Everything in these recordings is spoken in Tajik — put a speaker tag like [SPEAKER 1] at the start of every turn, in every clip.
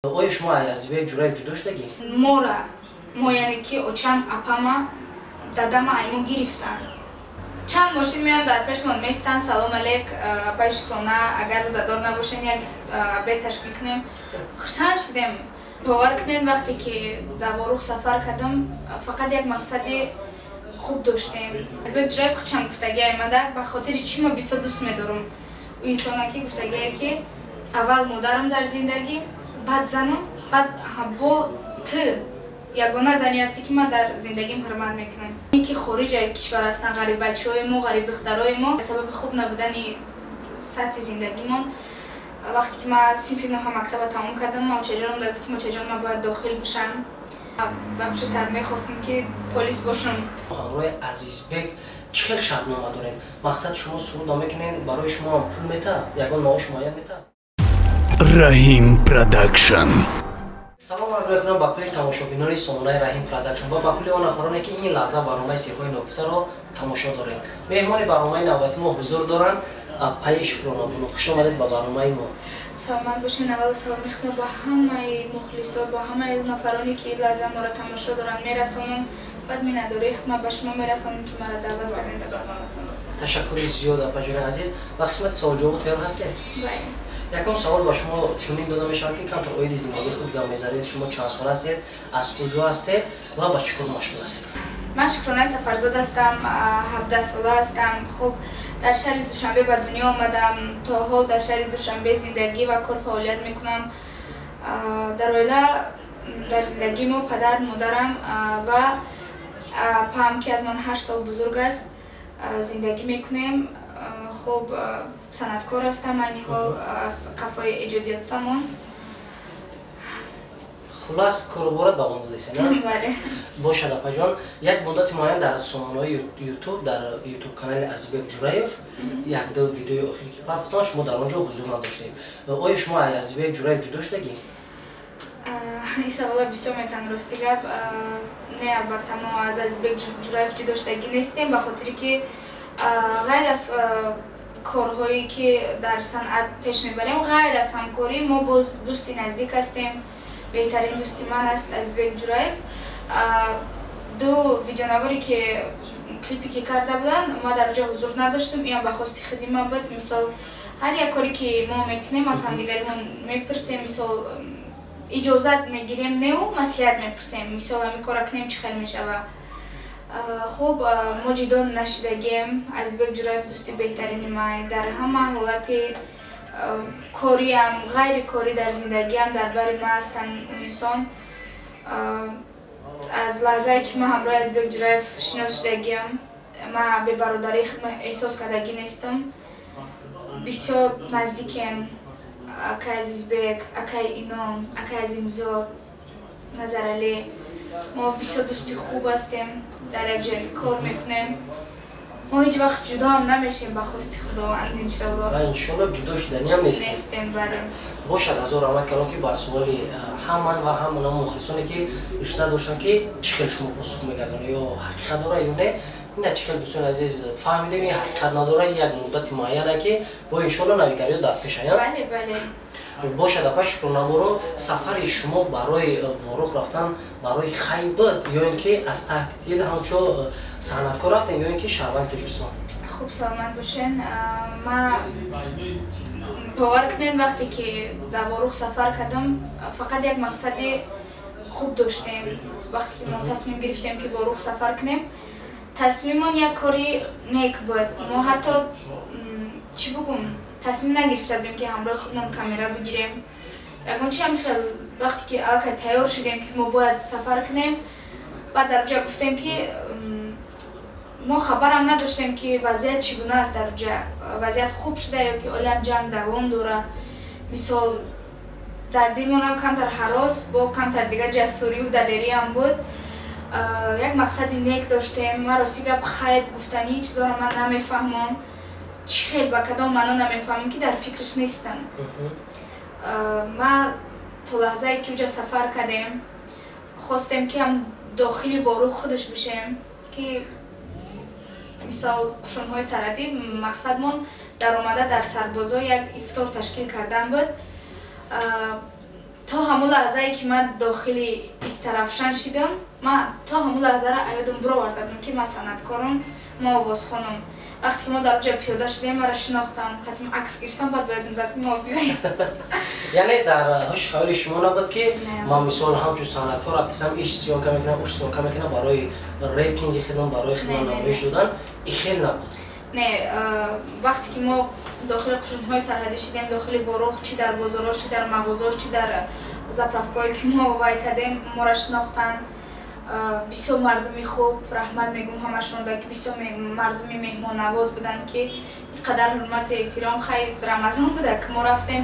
[SPEAKER 1] Оё шумо Азизбек Ҷураев ҷудо шудагӣ?
[SPEAKER 2] Мора мо, яъне ки очам, апама, дадама аймо гирифтанд. Чанд мошин меоянд, дар пешмон меистанд: «Салом алейк, апаи Шукрона, агар рӯзадор набошен, як обед ташкил кунем». Хурсанд шудем. Бовар кунед, вақте ки дар Ворух сафар кардам, фақат як мақсади хуб доштем. Азизбек Ҷураев худшам гуфтагӣ аймада, ба хотири чӣ ма бисёр дӯст медорам ӯ инсона, ки гуфтагие, ки аввал модарам дар зиндагӣ, баъд занам, баъд бо ту ягона зане ҳастӣ, ки ман дар зиндагим ҳурмат мекунам. Ин ки хориҷаи кишвар ҳастанд ғариббачаҳои мо, ғарибдухтарои мо, сабаби хуб набудани сатҳи зиндагимон. Вақте ки ман синфи нӯҳа мактаба тамом кардам, ман очаҷоном да гуфтам: «Очаҷон, ман бояд дохил бишам». Вообще-то мехостам, ки полис бошам.
[SPEAKER 1] Ҳамроҳи Азизбек чӣ хел шартнома доред? Мақсад, шумо суруд намекунед, барои шумо ҳам пул мета, ягон маош муайян мета?
[SPEAKER 3] Раҳим Продакшн.
[SPEAKER 1] Салом арз мекунам ба кулли тамошобинони сомонаи Раҳим Продакшн ва ба кулли он нафароне, ки ин лаҳза барномаи Сирҳои ногуфтаро тамошо доред. Меҳмони барномаи навбати мо ҳузур доранд, апаи Шукронабону. Хуш омадед ба барномаи мо.
[SPEAKER 2] Саломат бошед. Аввало саломи худро ба ҳамаи мухлисо, ба ҳамаи нафароне, ки ин лаҳза моро тамошо доранд, мерасонам. Баъд миннатдории худро ба шумо мерасонам, ки маро даъват кардем дар барноматон.
[SPEAKER 1] Ташаккури зиёд, апаҷони азиз. Ба қисмати суолҷавобу тайёр ҳастед?
[SPEAKER 2] Бале.
[SPEAKER 1] Якум савол ба шумо чунин дода мешавад, ки камтар оиди зиндагии худ гап мезанед. Шумо чанд сола ҳастед, аз куҷо ҳастед ва ба чӣ кор машғул ҳастед?
[SPEAKER 2] Ман Шукронаи Сафарзод ҳастам, 17 сола ҳастам. Хуб, дар шаҳри Душанбе ба дунё омадам, то ҳол дар шаҳри Душанбе зиндагӣ ва кор фаъолият мекунам. Дар оила, дар зиндагии мо падар, модарам ва апаам, ки аз ман 8 сол бузург аст, зиндагӣ мекунем. Хуб, санъаткор ҳастам, айни ҳол аз қафои эҷодиётамон.
[SPEAKER 1] Хулас, корубора давом додеса, на?
[SPEAKER 2] Бале.
[SPEAKER 1] Бошад, апаҷон. Як муддати муайян дар сомонаҳои Ютуб, дар Ютуб канали Азизбек Ҷураев якду видеои охире, ки партофтан, шумо дар он ҷо ҳузур надоштед. Оё шумо Азизбек Ҷураев ҷудо шудагӣ?
[SPEAKER 2] Ин савола бисёр метан. Рости гап, не, албатта, мо аз Азизбек Ҷураев ҷудо шудагӣ нестем, ба хотире ки ғайр аз корҳое, ки дар санъат пеш мебарем, ғайр аз ҳамкорӣ, мо боз дӯсти наздик ҳастем. Беҳтарин дӯсти ман аст Азизбек Ҷураев. Ду видеонаворе, ки клипе ки карда буданд, ма дар ҷо ҳузур надоштам. Иам ба хости худи ман буд. Мисол, ҳар як коре, ки мо мекунем, аз ҳамдигаримон мепурсем, мисол, иҷозат мегирем, неу маслиҳат мепурсем. Мисол, ҳамин кора кунем, чӣ хел мешава? Хуб, мо ҷидо нашидагием. Азизбек Ҷураев дӯсти беҳтарини май, дар ҳама ҳолати кориам, ғайри корӣ, дар зиндагиам дар бари ма ҳастанд инсон. Аз лаҳзае, ки ман ҳамроҳи Азизбек Ҷураев шинос шудагиам, ман бебародарии худро эҳсос кардагӣ нестам. Бисёр наздикем. Акай Азизбек, акай Ином, акай Азимзод, Назаралӣ, мо бисёр дӯсти хуб ҳастем, дар як ҷойги кор мекунем. Мо ҳеҷ вақт ҷудоам намешем, ба хости Худованд, иншолло.
[SPEAKER 1] Ва иншолло ҷудо шуданиам нестем.
[SPEAKER 2] Нестем, бале.
[SPEAKER 1] Бошад, ҳазор раҳмат калом, ки ба суоли ҳам ман ва ҳам оно мухлисоне, ки ишта доштанд, ки чӣ хел шумо посух мегардонед, ё ҳақиқат дора ё не. Ина чӣ хел, дӯстони азиз, фаҳмидем, ин ҳақиқат надора, як муддати муайяне, ки бо иншолло навигариё дар пеш аянд.
[SPEAKER 2] Бале.
[SPEAKER 1] Бошад, апай Шукронабону, сафари шумо барои Ворух рафтан барои хай буд ё ин ки аз таҳти дил ҳамчун санъаткор рафтен, ё ин ки шаҳрванди Тоҷикистон?
[SPEAKER 2] Хуб, саломат бошен. Ма, бовар кунед, вақте ки дар Ворух сафар кардам, фақат як мақсади хуб доштем. Вақте ки мо тасмим гирифтем, ки Ворух сафар кунем, тасмимон як кори нек буд. Мо ҳатто, чӣ бугум, тасмим нагирифта будем, ки ҳамроҳи худмон камера бигирем, ягон чи ҳам хел. Вақте ки аллакай тайёр шудем, ки мо бояд сафар кунем, баъд дар ҷо гуфтем, ки мо хабарам надоштем, ки вазъият чӣ гуна аст дар ҷа, вазъият хуб шуда ё ки олиам ҷанг давом дорад. Мисол, дар дилмонам камтар ҳарос бо камтар дигар ҷасурию далериам буд. Як мақсади нек доштем. Ман, рости гап, хайб гуфтании чизоро ман намефаҳмам, чӣ хел, ба кадом маъно намефаҳмам, ки дар фикраш нестам. Ман то лаҳзае, ки уҷа сафар кардем, хостем, ки ҳам дохили Ворух худаш бишем, ки мисол, қушунҳои сарҳадӣ, мақсадмон даромада дар сарбозо як ифтор ташкил кардан буд. То ҳамун лаҳзае ки ман дохили Истарафшан шидам, ман то ҳамун лаҳзара аёдам бироварда будам, ки ман санъаткорам, ман овозхонам. Вақте ки мо дар ҷо пиёда шудем, маро шинохтам, қатим акс гирифтам, баъд боядум зад, ки муҳофизаем.
[SPEAKER 1] Яъне дар ҳуши хаёли шумо набуд, ки ман мисол ҳамчун санъаткор рафтасам, иш съёмка мекунам, уш съёмка мекунам, барои рейтинги хидмат, барои хидмат намоиш додан, и хел набуд?
[SPEAKER 2] Не, вақте ки мо дохили қушунҳои сарҳадӣ шидем, дохили Ворух, чӣ дар бозорҳо, чӣ дар мағозаҳо, чӣ дар заправкаҳое ки мо вай кардем, моро шинохтанд. Бисёр мардуми хуб, раҳмат мегӯм ҳамашонда, ки бисёр мардуми меҳмоннавоз буданд, ки ин қадар ҳурмату эҳтиром. Хай, Рамазон буда ки мо рафтем,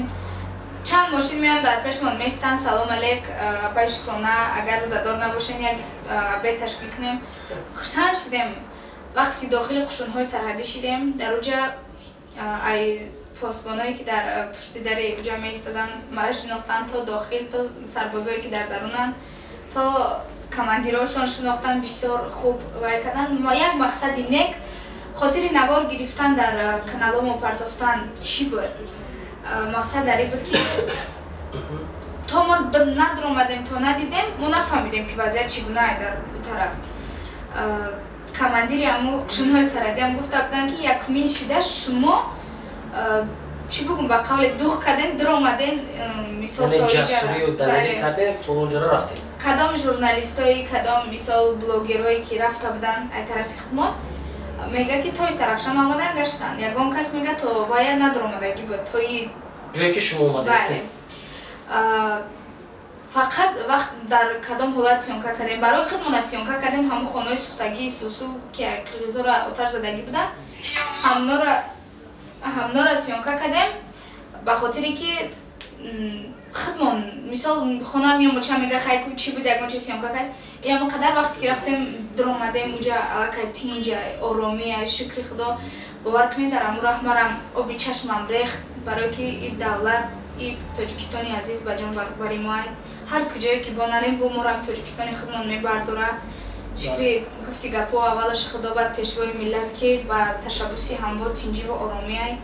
[SPEAKER 2] чанд мошин меоянд, дар пешмон меистанд: «Салом алейк, апаи Шукрона, агар рӯзадор набошен, як обед ташкил кунем». Хурсанд шудем. Вақте ки дохили қушунҳои сарҳадӣ шидем, дар уҷа ай посбоное ки дар пушти дари уҷа меистоданд, мара шинохтанд, то дохил, то сарбозое ки дар дарунанд, то командирошон шинохтанд, бисёр хуб вай карданд. Як мақсади нек, хотири навор гирифтан, дар каналомо партофтан чӣ буд? Мақсад дар ин буд, ки то мо надромадем, то надидем, мо нафаҳмидем, ки вазъият чӣ гуна дар ӯ тараф. Командири ҳаму қушунҳои сарҳадиам гуфта буданд, ки якумин шида шумо, чӣ бугум, ба қавле дух карден, диромаден, мисол. Кадом журналистои, кадом мисол блогерое ки рафта буданд ай тарафи хидмат, мега, ки то Истарафшан омадан, гаштанд, ягон кас мега, то вая надромадагӣ буд, тои
[SPEAKER 1] ҷое ки шумо омадед.
[SPEAKER 2] Бале. Фақат вақт дар кадом ҳолат съёмка кардем? Барои худмона съёмка кардем. Ҳамун хонаҳои сӯхтагии сусу, ки қирғизоро оташ задагӣ буданд, ҳамнора съёмка кардем, ба хотире ки худмон мисол хона меом, оча мега: «Хайку, чӣ буд, ягон чи съёмка кард?» Ямо қадар вақте ки рафтем, дуромадем, уҷа аллакай тинҷа, оромия, шукри Худо. Бовар кунед, дар ҳамун раҳ марам оби чашмам рехт, барое ки и давлат, и Тоҷикистони азиз ба ҷон бари мо. Ҳар куҷое ки бо нарем, бо морам Тоҷикистони худмон мебардора. Шукри гуфти гапҳо, аввалаш Худо, баъд Пешвои миллат, ки ба ташаббуси ҳамво тинҷиву оромиай,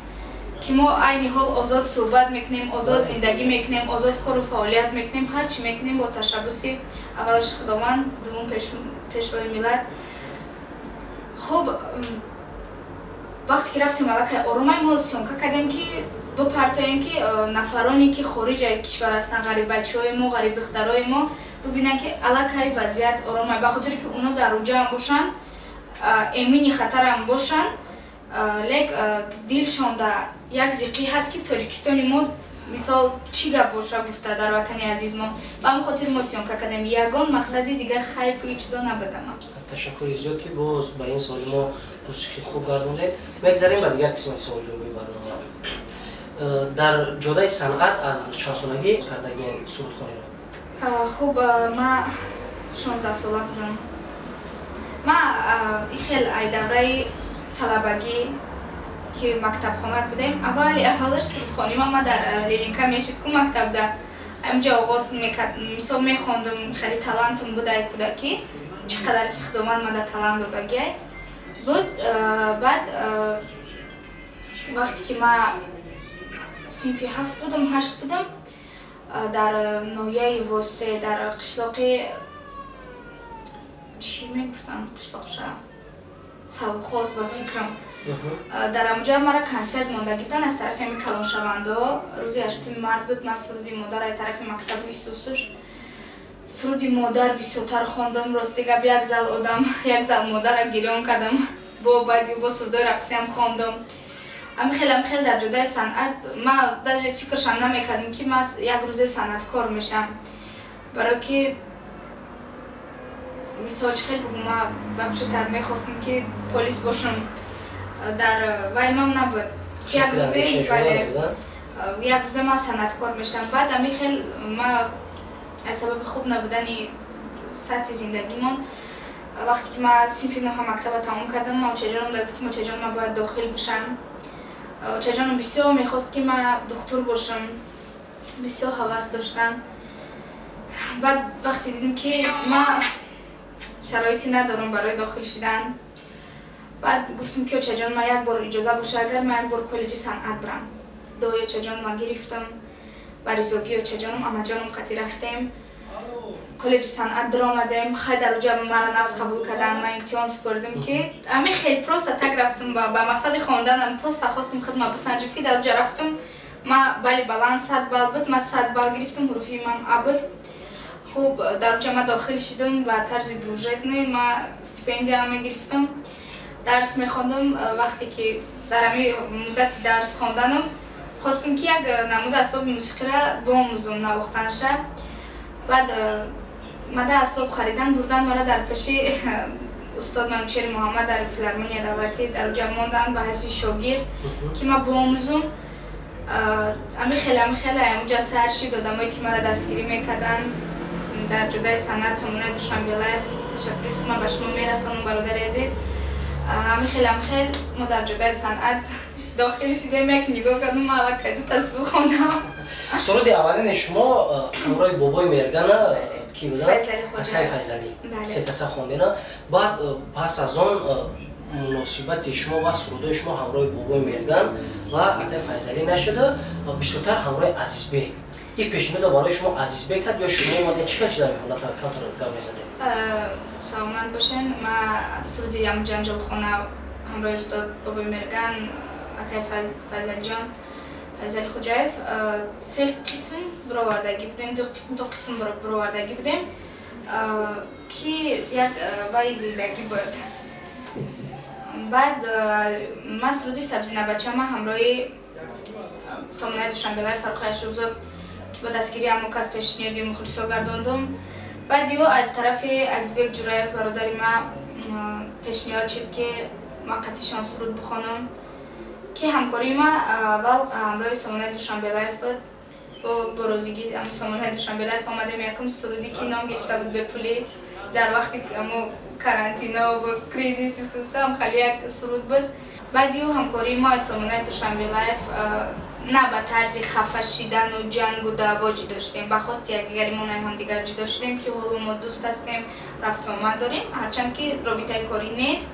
[SPEAKER 2] ки мо айни ҳол озод суҳбат мекунем, озод зиндагӣ мекунем, озод кору фаъолият мекунем. Ҳар чӣ мекунем, бо ташаббуси аввалаш Худованд, дуввум Пешвои миллат. Хуб, вақте ки рафтем, аллакай оромай, мо съёмка кардем, ки бипартоем, ки нафароне ки хориҷа кишвар ҳастанд, ғариббачаҳои мо, ғарибдухтарои мо бибинанд, ки аллакай вазъият оромай, ба хотире ки оно дар уҷаам бошанд, эмини хатарам бошанд, лек дилшонда як зиқӣ ҳаст, ки Тоҷикистони мо мисол чӣ гап боша гуфта, дар ватани азизмо. Ба ҳамн хотир мо съёмка кардем, ягон мақсади дигар, хайпу и чизо набудама.
[SPEAKER 1] Ташаккури зиёд, ки боз ба ин суоли мо посухи хуб гардондед. Мегзарем ба дигар қисмати суолҷавоби барнома. Дар ҷодаи санъат аз чандсолагӣ кардагиен сурудхониро?
[SPEAKER 2] Хуб, ман 16сола будам. Ман хел ай давраи талабагӣ, ки мактабхонак будем, аввали аввалаш сурудхонима ма дар Ленинка мешуд ку мактабда, амҷа оғоз мекард. Мисол, мехондум, хеле талантам буд ай кӯдакӣ, чӣ қадар ки Худованд мада талант додагиай буд. Баъд вақте ки ма синфи ҳафт будам, ҳашт будам, дар ноҳияи Восе, дар қишлоқи, чӣ мегуфтанд, қишлоқша, Савхоз, ба фикрам, дар амҷа мара консерт мондагӣ буданд аз тарафи ҳами калоншавандаҳо. Рӯзи 8-уми март буд. Ман суруди модар ай тарафи мактабу исусуш суруди модар бисёртар хондам. Рости гап, як зал одам, як зал модара гирён кардам. Бо баъди бо сурудои рақсиам хондам. Амхел дар ҷодаи санъат ма даже фикрашам намекардам, ки ман як рӯзе санъаткор мешам, барое ки мисол, чӣ хел бугум, ма вообще-то мехостам, ки полис бошам. Дар вай мам набуд, як рӯзе, бале, як рӯзе ман санъаткор мешам. Баъд амихел ма аз сабаби хуб набудани сатҳи зиндагимон, вақте ки ман синфи нӯҳа мактаба тамом кардам, ма очаҷоном да гуфтам: «Очаҷон, ман бояд дохил бошам». Очаҷоном бисёр мехост, ки ман духтур бошам, бисёр ҳавас доштам. Баъд вақте дидем, ки ман шароите надорам барои дохил шидан, баъд гуфтам, ки очаҷон, ман як бор иҷоза боша, агар ман як бор коллеҷи санъат бирам. Дуои очаҷон ман гирифтам. Ба ризогии очаҷонам, амаҷонам қати рафтем. Коллеҷи санъат даромадем. Хай, дар уҷа мара нағз қабул карданд, ман имтиҳон супоридам, ки ами хел просто так рафтам ба мақсади хонданам, просто хостам хидма бисанҷим, ки дар уҷа рафтам. Ма бали баланд 100 балл буд, ма 100 балл гирифтам, ҳуруфи ман А буд. Хуб, дар уҷа ма дохил шидам ба тарзи бюджетный, ма стипендия мегирифтам, дарс мехондам. Вақте ки дар ами муддати дарс хонданам хостам, ки як намуди асбоби мусиқиро биомӯзам, навохтанша. Баъд мада асбоб харидан, бурдан мара дар пеши устод Манучери Муҳаммад дар филармония давлатӣ. Дар уҷа монданд ба ҳайси шогирд, ки ма биомӯзум. Ами хеле амуҷа сар шид. Одамое, ки мара дастгирӣ мекарданд дар ҷодаи санъат, Сомонаи Душанбелаев, ташаккури худма ба шумо мерасонам, бародари азиз. Ами хел мо дар ҷодаи санъат дохил шидем. Як нигоҳ кардам, ма аллакай ду тасвир хондам.
[SPEAKER 1] Суруди аввалини шумо ҳамроҳи бобои Мергана ки буда?
[SPEAKER 2] Файзалӣ.
[SPEAKER 1] Файзалӣ, се каса хондена. Баъд пас аз он муносибати шумо ва сурудои шумо ҳамроҳи бобои Мерган ва акай Файзалӣ нашуда, бисёртар ҳамроҳи Азизбек. Ин пешниҳодо барои шумо Азизбек кард ё шумо омадем? Чӣ хел шуда ҳолата, камтар гап мезадем?
[SPEAKER 2] Саломат бошен. Ма суруди ям ҷанҷолхона ҳамроҳи устод бобои Мерган, акай Файзалиҷон, Файзали Хуҷаев, се қисм бировардагӣ будем, ду қисм бировардагӣ будем, ки як ваи зиндагӣ буд. Баъд ма суруди Сабзинабачама ҳамроҳи Сомонаи Душанбелаи, Фаррухи Ашурзод, ки ба дастгирии ҳамо кас пешниҳоди мухлисо гардондум. Баъд ё аз тарафи Азизбек Ҷураев, бародари ма, пешниҳод шуд, ки ман қатишон суруд бихонам, ки ҳамкории ма аввал ҳамроҳи Сомонаи Душанбелаев буд. Бо розигӣ Сомонаи Душанбелаев омадем. Якум суруде, ки ном гирифта буд «Бепулӣ», дар вақти амо карантино ва кризиси сусам хали як суруд буд. Баъд ю ҳамкории мо аз Сомонаи Душанбелаев на ба тарзи хафа шидану ҷангу даъво ҷидо шудем, ба хости якдигари мо на ҳамдигар ҷидо шудем, ки ҳоло мо дӯст ҳастем, рафтуомад дорем, ҳарчанд ки робитаи корӣ нест.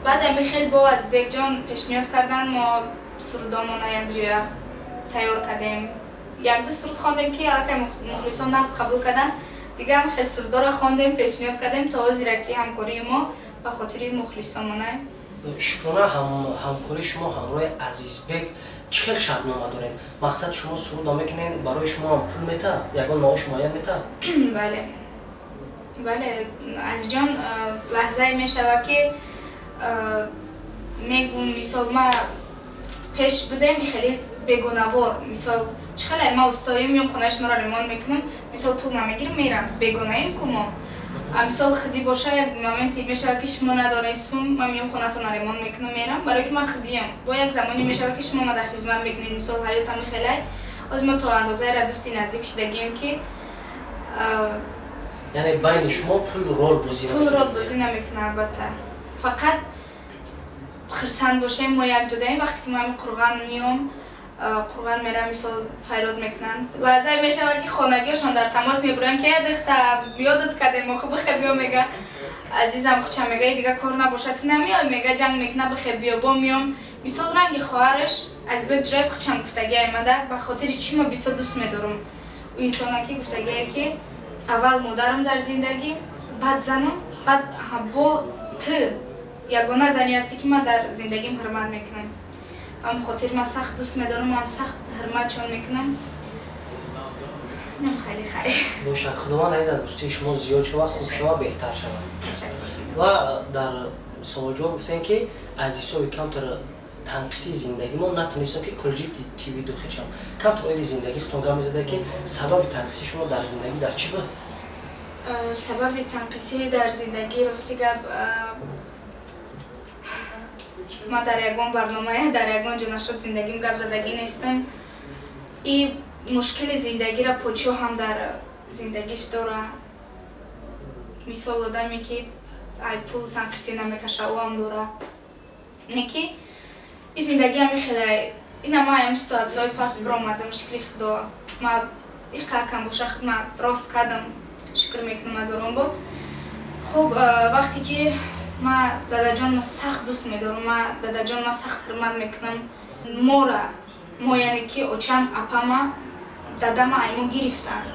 [SPEAKER 2] Баъд ами хел бо Азизбекҷон пешниҳод карданд, мо сурудомона якҷоя тайёр кардем, якду суруд хондем, ки аллакай мухлисон нағз қабул карданд. Дигар ҳам хел сурудоро хондем, пешниҳод кардем, то ҳозира ки ҳамкории мо ба хотири мухлисонмона.
[SPEAKER 1] Шукрона, ҳамкории шумо ҳамроҳи Азизбек чӣ хел шартнома доред? Мақсад, шумо суруд намекунед, барои шумо ҳам пул мета, ягон маош муайян мета?
[SPEAKER 2] Бале, Азизҷон, лаҳзае мешавад, ки мегум, мисол, ма пеш будем хеле бегонавор. Мисол, чӣ хеле ма устоим, меом хонаи шуморо ремонт мекунам, мисол, пул намегирам, мерам, бегонаим ку мо. Мисол, хиди боша, як моменте мешавад, ки шумо надоред сум, ман меом, хонатонро ремонт мекунам, мерам, барое ки ман хидиям. Бо як замоне мешавад, ки шумо мада хизмат мекунед. Мисол, ҳаётам хелай оз мо то андозаеро дӯсти наздик шидагием, ки
[SPEAKER 1] Яъне байни шумо пул рол бозӣ
[SPEAKER 2] Пул рол бозӣ намекунад, албатта. Фақат хирсанд бошем, мо якҷодаем. Вақте ки ман Қурған меом, Қурған мерам, мисол, файрод мекунанд. Лаҳзае мешавад, ки хонагиашон дар тамос мебуранд, ки духта, ёдат кардем, охи бихе биё. Мега, азизам хуча, мега, дига кор набошад, ти намеои? Мега, ҷанг мекуна, бихе биё. Бо меом. Мисол, ранги хоҳараш Азизбек Ҷураев хучам гуфтагиай мада, ба хотири чӣ ма бисёр дӯст медорам ӯ инсона, ки гуфтагие, ки аввал модарам дар зиндагӣ, баъд занам, баъд бо ту ягона зане ҳастӣ, ки ман дар зиндагим ҳурмат мекунам. Ба ҳамин хотир ман сахт дӯст медорам, ман сахт ҳурматшон мекунам. Хеле хай.
[SPEAKER 1] Бошад, Худованд айд аз дӯстии шумо зиёд шава, хуб шава, беҳтар шава. Ва дар суолҷавоб гуфтем, ки аз ҳисоби камтар танқиси зиндагӣ мо натонистем, ки коллеҷи тиббӣ дохил шавам. Камтар оиди зиндагӣ худтон гап мезада, ки сабаби танқиси шумо дар зиндагӣ дар чӣ буд?
[SPEAKER 2] Сабаби танқисӣ дар зиндагӣ, рости гап, ман дар ягон барнома, дар ягон ҷо нашуд зиндагим гап задагӣ нестам. И мушкили зиндагиро почо ҳам дар зиндагиш дора. Мисол, одаме, ки ай пул танқисӣ намекаша, ӯ ҳам дора. Не ки и зиндагӣ ҳами хеле ина ма аям ситуатсияҳои паст биромадам, шукри Худо, ма иқакам боша, худ ма рост кардам, шукр мекунам аз ором бо. Хуб, вақте ки ма дадаҷон ма сахт дӯст медорам, ма дадаҷон ма сахт ҳурмат мекунам, мора Мо, яъне ки очам, апама, дадама ай мо гирифтанд.